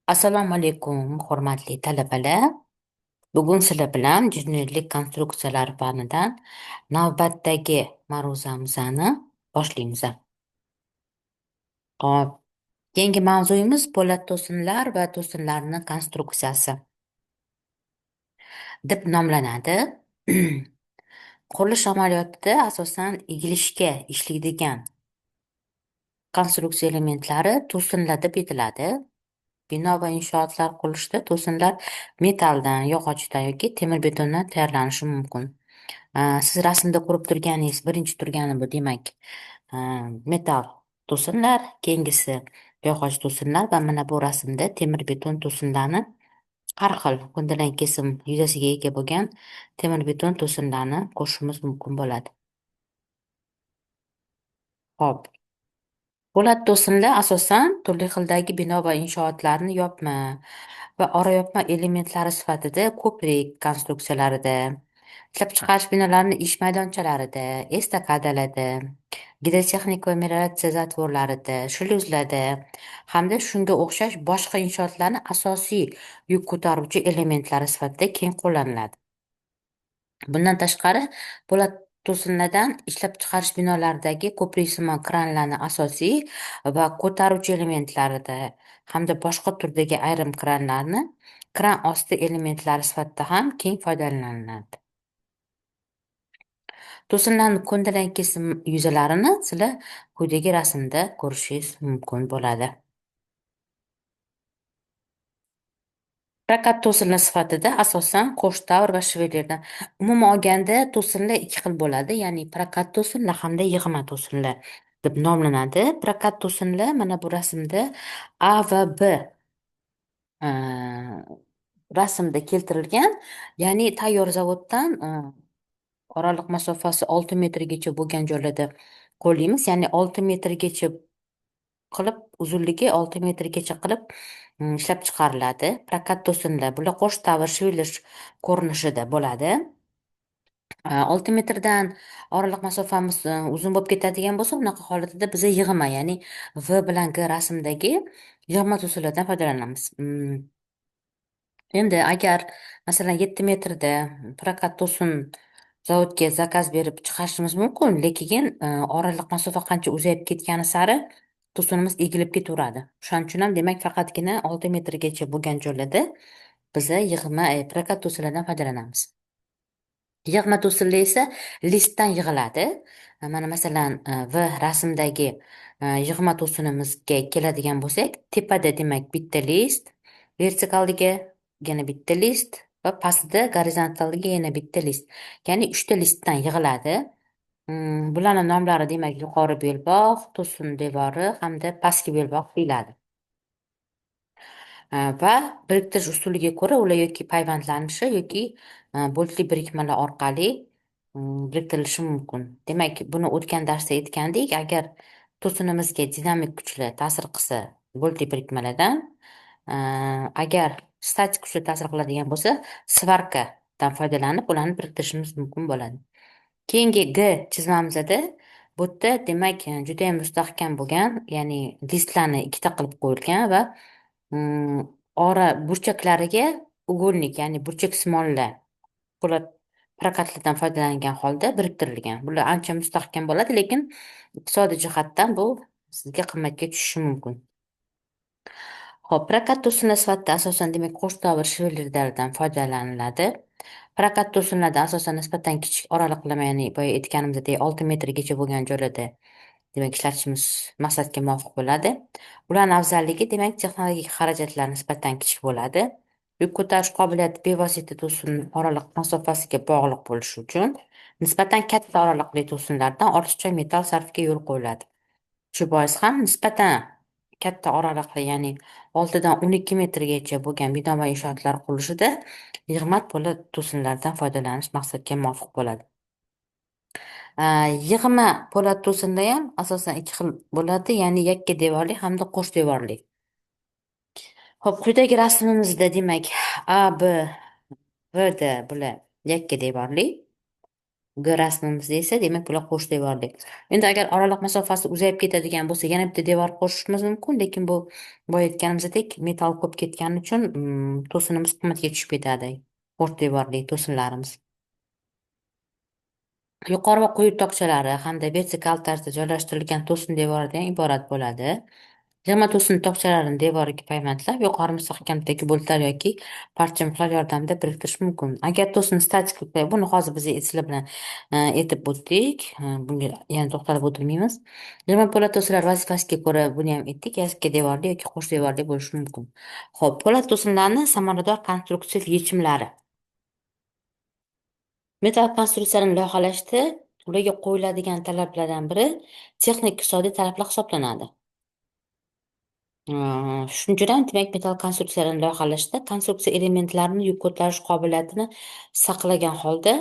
Assalomu alaykum, hurmatli talabalar. Bugun sizlar bilan injenerlik konstruksiyalar fanidan navbatdagi ma'ruzamizni boshlaymiz. Hop, keyingi mavzuyimiz po'lat to'sinlar va to'sinlarning konstruksiyasi deb nomlanadi. Qurilish amaliyotida asosan egilishga ishlaydigan konstruksiya elementlari to'sinlar deb aytiladi. Bino va inshootlar qurilishida to'sinlar metalldan, yog'ochdan yoki temir betondan tayyorlanishi mumkin. Siz rasmda ko'rib turganingiz birinchi turgani bu demak metall to'sinlar, keyingisi yog'och to'sinlar va mana bu rasmda temir beton to'sinlarni har xil ko'ndalang kesim yuzasiga ega bo'lgan temir beton to'sinlarni ko'rishimiz mumkin bo'ladi. Xo'p. Po'lat to'sinlar asosan turli xildagi bino va inshootlarni yopma va orayopma elementlari sifatida ko'prik konstruksiyalarida, ishlab chiqarish binolarining ish maydonchalarida, estakadalarda, gidrotexnika va melioratsiya zatvorlarida, shlyuzlarda hamda shunga o'xshash boshqa inshootlarning asosiy yuk ko'taruvchi elementlari sifatida keng qo'llaniladi. Bundan tashqari, po'lat to'sinlardan ishlab chiqarish binolaridagi ko'priksimon kranlarning asosiy va ko'taruvchi elementlarida hamda boshqa turdagi ayrim kranlarni kran osti elementlari sifatida ham keng foydalaniladi. To'sinlarning ko'ndalang kesim yuzalarini sizlar quyidagi rasmda ko'rishingiz mumkin bo'ladi. Prokat to'sinlar sifatida asosan qo'sh davr va shvelerdan. Umuman olganda to'sinlar ikki xil bo'ladi, ya'ni prokat to'sinlar hamda yig'ma to'sinlar deb nomlanadi. Prokat to'sinlar mana bu rasmda A va B rasmda keltirilgan, ya'ni tayyor zavoddan oraliq masofasi 6 metrgacha bo'lgan joylarda qo'llaymiz, ya'ni 6 metrgacha qilib uzunligi 6 metrgacha qilib ishlab chiqariladi. Prokat to'sinlar bular qo'sh davr shveler ko'rinishida bo'ladi. 6 metrdan oraliq masofamiz uzun bo'lib ketadigan bo'lsa, unaqa holatida biza yig'ma, ya'ni V bilan G rasmdagi yig'ma to'sinlardan foydalanamiz. Endi agar masalan 7 metrda prokat to'sin zavodga zakaz berib chiqarishimiz mumkin, lekin oraliq masofa qancha uzayib ketgani sari to'sinimiz egilib ketaveradi. Shuning uchun ham demak faqatgina 6 metrgacha bo'lgan joylarda biza yig'ma prokat to'sinlardan foydalanamiz. Yig'ma to'sinlar esa listdan yig'iladi. Mana masalan V rasmdagi yig'ma to'sinimizga keladigan bo'lsak, tepada demak bitta list, vertikalliga yana bitta list va pastida gorizontalliga yana bitta list. Ya'ni 3 ta listdan yig'iladi. Bularning nomlari demak yuqori belbog', to'sin devori hamda pastki belbog' deyiladi. Va biriktirish usuliga ko'ra ular yoki payvandlanishi yoki bo'ltli birikmalar orqali biriktirilishi mumkin. Demak, buni o'tgan darsda aytgandik, agar to'sinimizga dinamik kuchlar ta'sir qilsa bo'ltli birikmalardan, agar statik kuchlar ta'sir qiladigan bo'lsa, svarkadan foydalanib ularni biriktirishimiz mumkin bo'ladi. Keyingi G chizmamizda bu yerda demak juda ham mustahkam bo'lgan, ya'ni listlarni ikkita qilib qo'yilgan va ora burchaklariga ugolnik, ya'ni burchak simonlar po'lat prokatlardan foydalangan holda biriktirilgan. Bular ancha mustahkam bo'ladi, lekin iqtisodiy jihatdan bu sizga qimmatga tushishi mumkin. Xo'p, prokat to'sinlar sifatida asosan demak qo'sh davr shvelerlardan foydalaniladi. Prokat to'sinlarda asosan nisbatan kichik oraliqlar, ya'ni boya aytganimizdek 6 metrgacha bo'lgan joylarda demak ishlatishimiz maqsadga muvofiq bo'ladi. Ularning afzalligi demak texnologik xarajatlar nisbatan kichik bo'ladi. Yuk ko'tarish qobiliyati bevosita to'sin oraliq masofasiga bog'liq bo'lishi uchun nisbatan katta oraliqli to'sinlardan ortiqcha metall sarfiga yo'l qo'yiladi. Shu bois ham nisbatan katta oraliqli, ya'ni 6 dan 12 metrgacha bo'lgan bino va inshootlar qurilishida yig'ma po'lat to'sinlardan foydalanish maqsadga muvofiq bo'ladi. Yig'ma po'lat to'sinda ham asosan ikki xil bo'ladi, ya'ni yakka devorli hamda qo'sh devorli. Xo'p, quyidagi rasmimizda demak A, B, V, D bular yakka devorli. G rasmimizda esa demak bular qo'sh devorli. Endi agar oraliq masofasi uzayib ketadigan bo'lsa, yana bitta devor qo'shishimiz mumkin, lekin bu boya aytganimizdek metal ko'p ketgani uchun to'sinimiz qimmatga tushib ketadi. Qo'sh devorli to'sinlarimiz. Yuqori va quyi tokchalari hamda vertikal tarzda joylashtirilgan to'sin devoridan iborat bo'ladi. Yig'ma to'sin tokchalarini devoriga payvandlab, yuqori mustahkamdagi boltlar yoki parcha mixlar yordamida biriktirish mumkin. Agar to'sin statik, buni hozir biz sizlar bilan aytib o'tdik, bunga yana to'xtalib o'tirmaymiz. Yig'ma po'lat to'sinlar vazifasiga ko'ra buni ham aytdik, yakka devorli yoki qo'sh devorli bo'lishi mumkin. Xo'p, po'lat to'sinlarni samarador konstruktiv yechimlari. Metal konstruksiyalarni loyihalashda ularga qo'yiladigan talablardan biri texnik iqtisodiy talablar hisoblanadi. Shuning uchun ham demak metal konstruksiyalarni loyihalashda konstruksiya elementlarini yuk ko'tarish qobiliyatini saqlagan holda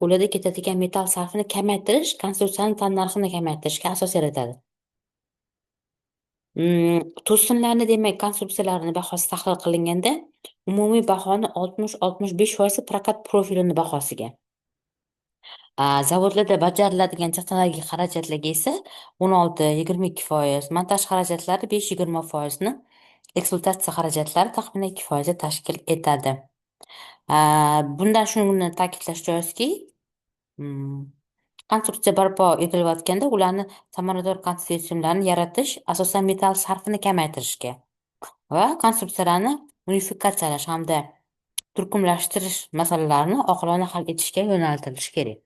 ularda ketadigan metal sarfini kamaytirish konstruksiyaning tannarxini kamaytirishga asos yaratadi. To'sinlarni demak konstruksiyalarini bahosi tahlil qilinganda umumiy bahoni 60-65% prokat profilini bahosiga. Zavodlarda bajariladigan texnologik xarajatlarga esa 16-22%, montaj xarajatlari 5-20%ni, ekspluatatsiya xarajatlari taxminan 2% tashkil etadi. Bundan shuni ta'kidlash joizki, konstruksiya barpo etilayotganda ularni samarador konstruksiyalarni yaratish asosan metal sarfini kamaytirishga va konstruksiyalarni unifikatsiyalash hamda turkumlashtirish masalalarini oqilona hal etishga yo'naltirilishi kerak.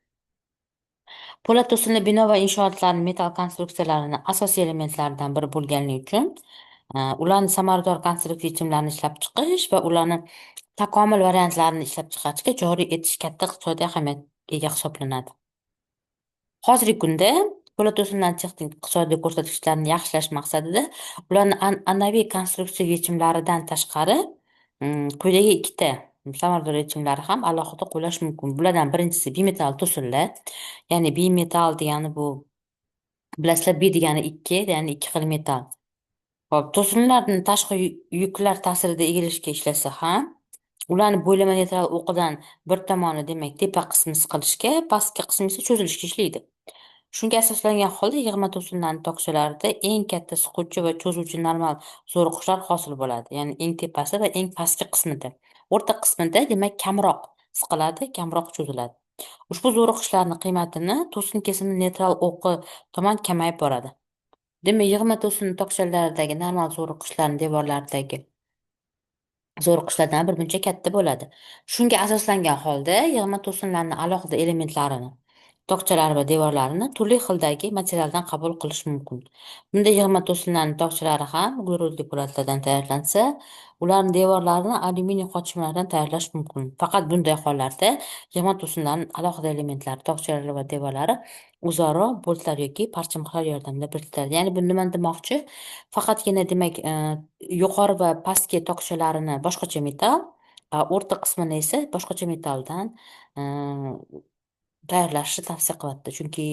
Po'lat to'sinli bino va inshootlarning metal konstruksiyalarini asosiy elementlaridan biri bo'lganligi uchun ularni samarador konstruktiv yechimlarini ishlab chiqish va ularni takomil variantlarini ishlab chiqarishga joriy etish katta iqtisodiy ahamiyatga ega hisoblanadi. Hozirgi kunda po'lat to'sinlarning texnik iqtisodiy ko'rsatkichlarini yaxshilash maqsadida ularni an'anaviy konstruktiv yechimlaridan tashqari quyidagi ikkita samarador yechimlari ham alohida qo'llash mumkin. Bulardan birinchisi bimetal to'sinlar, ya'ni bimetal degani bu bilasizlar, bi degani ikki, ya'ni ikki xil metal. Hop, to'sinlarni tashqi yuklar ta'sirida egilishga ishlasa ham, ularni bo'ylama neytral o'qidan bir tomoni demak tepa qismi siqilishga, pastki qismi esa cho'zilishga ishlaydi. Shunga asoslangan holda yig'ma to'sinlarning tokchalarida eng katta siquvchi va cho'zuvchi normal zo'riqishlar hosil bo'ladi. Ya'ni eng tepasi va eng pastki qismida. O'rta qismida demak kamroq siqiladi, kamroq cho'ziladi. Ushbu zo'riqishlarning qiymatini to'sin kesimi neytral o'qi tomon kamayib boradi. Demak, yig'ma to'sin tokchalaridagi normal zo'riqishlarning devorlaridagi zo'riqishlardan birmuncha katta bo'ladi. Shunga asoslangan holda yig'ma to'sinlarning alohida elementlarini, tokchalari va devorlarini turli xildagi materialdan qabul qilish mumkin. Bunda yig'ma to'sinlarning tokchalari ham uglerodli po'latlardan tayyorlansa, ularning devorlarini alyuminiy qotishmalaridan tayyorlash mumkin. Faqat bunday hollarda yig'ma to'sinlarning alohida elementlari, tokchalari va devorlari o'zaro boltlar yoki parcha mixlar yordamida biriktiriladi. Ya'ni bu nimani demoqchi? Faqatgina demak yuqori va pastki tokchalarini boshqacha metal, o'rta qismini esa boshqacha metaldan tayyorlashni tavsiya qilyapti. Chunki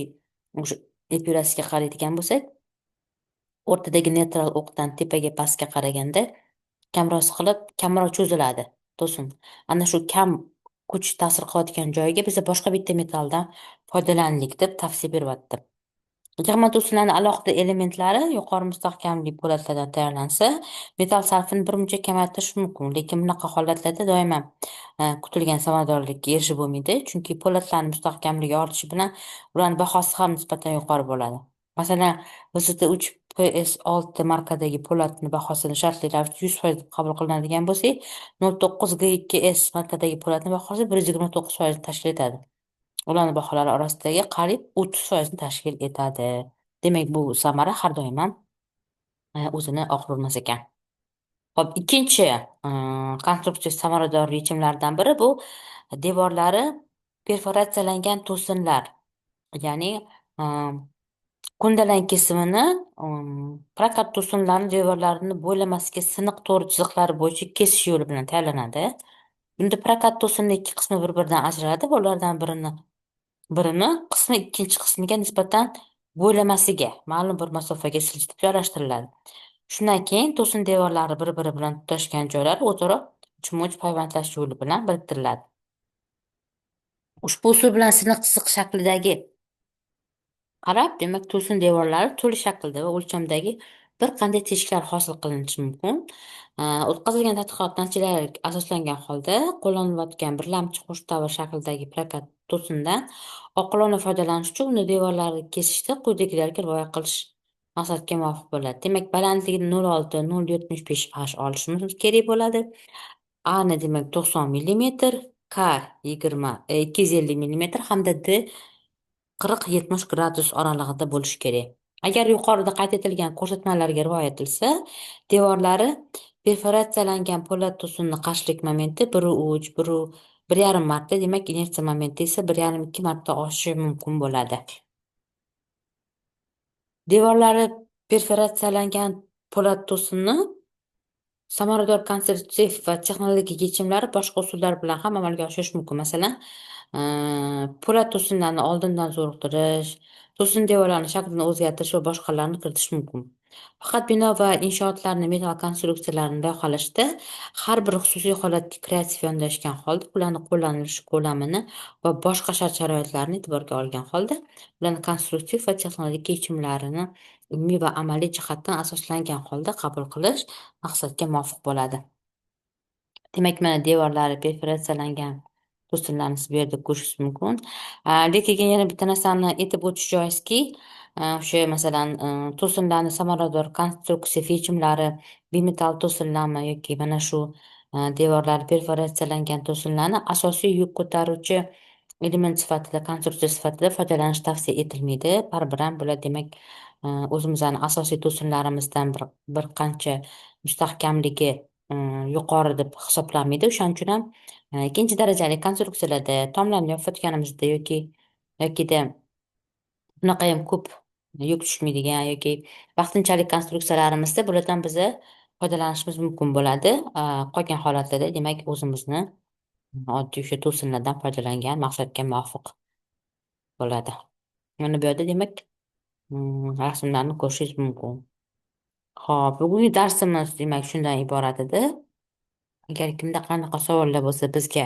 o'sha epyurasiga qaraydigan bo'lsak, o'rtadagi neytral o'qdan tepaga pastga qaraganda kamroq siqilib, kamroq cho'ziladi to'sin. Ana shu kam kuch ta'sir qilayotgan joyiga biza boshqa bitta metaldan foydalandik deb tavsiya beryapti. Yig'ma to'sinlarning alohida elementlari yuqori mustahkamli po'latlardan tayyorlansa, metal sarfini birmuncha kamaytirish mumkin, lekin bunaqa holatlarda doim ham kutilgan samaradorlikka erishib bo'lmaydi, chunki po'latlarning mustahkamligi ortishi bilan ularning bahosi ham nisbatan yuqori bo'ladi. Masalan, VST3 PS6 markadagi po'latning bahosini shartli ravishda 100% deb qabul qilinadigan bo'lsak, 09 G2S markadagi po'latning bahosi 129% tashkil etadi. Ularning baholari orasidagi qariyb 30% tashkil etadi. Demak, bu samara har doim ham o'zini oqlolmas ekan. Hop, ikkinchi konstruktiv samarador yechimlardan biri bu devorlari perforatsiyalangan to'sinlar. Ya'ni ko'ndalang kesimini prokat to'sinlarni devorlarini bo'ylamasiga siniq to'g'ri chiziqlari bo'yicha kesish yo'li bilan tayyorlanadi. Bunda prokat to'sinning ikki qismi bir-biridan ajraladi va ulardan birini qismi ikkinchi qismiga nisbatan bo'ylamasiga ma'lum bir masofaga siljitib joylashtiriladi. Shundan keyin to'sin devorlari bir-biri bilan tutashgan joylari o'zaro uchma-uch payvandlash yo'li bilan biriktiriladi. Ushbu usul bilan siniq chiziq shaklidagi qarab, demak, to'sin devorlari turli shaklda va o'lchamdagi bir qanday teshiklar hosil qilinishi mumkin. O'tkazilgan tadqiqot natijalariga asoslangan holda qo'llanilayotgan birlamchi qo'sh tovar shaklidagi prokat to'sindan oqilona foydalanish uchun uni devorlarini kesishda quyidagilarga rioya qilish maqsadga muvofiq bo'ladi. Demak, balandligini 0,6 0,75 h olishimiz kerak bo'ladi. A ni demak 90 millimetr, K 20 250 millimetr hamda D 40-70 gradus oralig'ida bo'lishi kerak. Agar yuqorida qayd etilgan ko'rsatmalarga rioya etilsa, devorlari perforatsiyalangan po'lat to'sinni qarshilik momenti 1,3, 1,5 marta, demak, inersiya momenti esa 1,5-2 marta oshishi mumkin bo'ladi. Devorlari perforatsiyalangan po'lat to'sinni samarador konstruktiv va texnologik yechimlari boshqa usullar bilan ham amalga oshirish mumkin. Masalan, po'lat to'sinlarni oldindan zo'riqtirish, to'sin devorlarini shaklini o'zgartirish va boshqalarni kiritish mumkin. Faqat bino va inshootlarni metall konstruksiyalarini loyihalashda har bir xususiy holatga kreativ yondashgan holda ularni qo'llanilishi ko'lamini va boshqa shart-sharoitlarni e'tiborga olgan holda ularni konstruktiv va texnologik yechimlarini ilmiy va amaliy jihatdan asoslangan holda qabul qilish maqsadga muvofiq bo'ladi. Demak, mana devorlari perforatsiyalangan to'sinlarni siz bu yerda ko'rishingiz mumkin. Lekin yana bitta narsani aytib o'tish joizki, o'sha masalan, to'sinlarni samarador konstruktiv yechimlari bimetall to'sinlarmi yoki mana shu devorlari perforatsiyalangan to'sinlarni asosiy yuk ko'taruvchi element sifatida, konstruksiya sifatida foydalanish tavsiya etilmaydi. Baribir ham bular demak, o'zimizni asosiy to'sinlarimizdan bir qancha mustahkamligi yuqori deb hisoblanmaydi. O'shaning uchun ham ikkinchi darajali konstruksiyalarda tomlarni yopayotganimizda yokida bunaqa ham ko'p yuk tushmaydigan yoki vaqtinchalik konstruksiyalarimizda bulardan biza foydalanishimiz mumkin bo'ladi. Qolgan holatlarda demak o'zimizni oddiy o'sha to'sinlardan foydalangan maqsadga muvofiq bo'ladi. Mana bu yerda demak rasmlarni ko'rishingiz mumkin. Xo'p, bugungi darsimiz demak shundan iborat edi. Agar kimda qanaqa savollar bo'lsa, bizga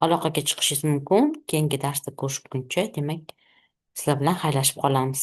aloqaga chiqishingiz mumkin. Keyingi darsda ko'rishguncha, demak, sizlar bilan xayrlashib qolamiz.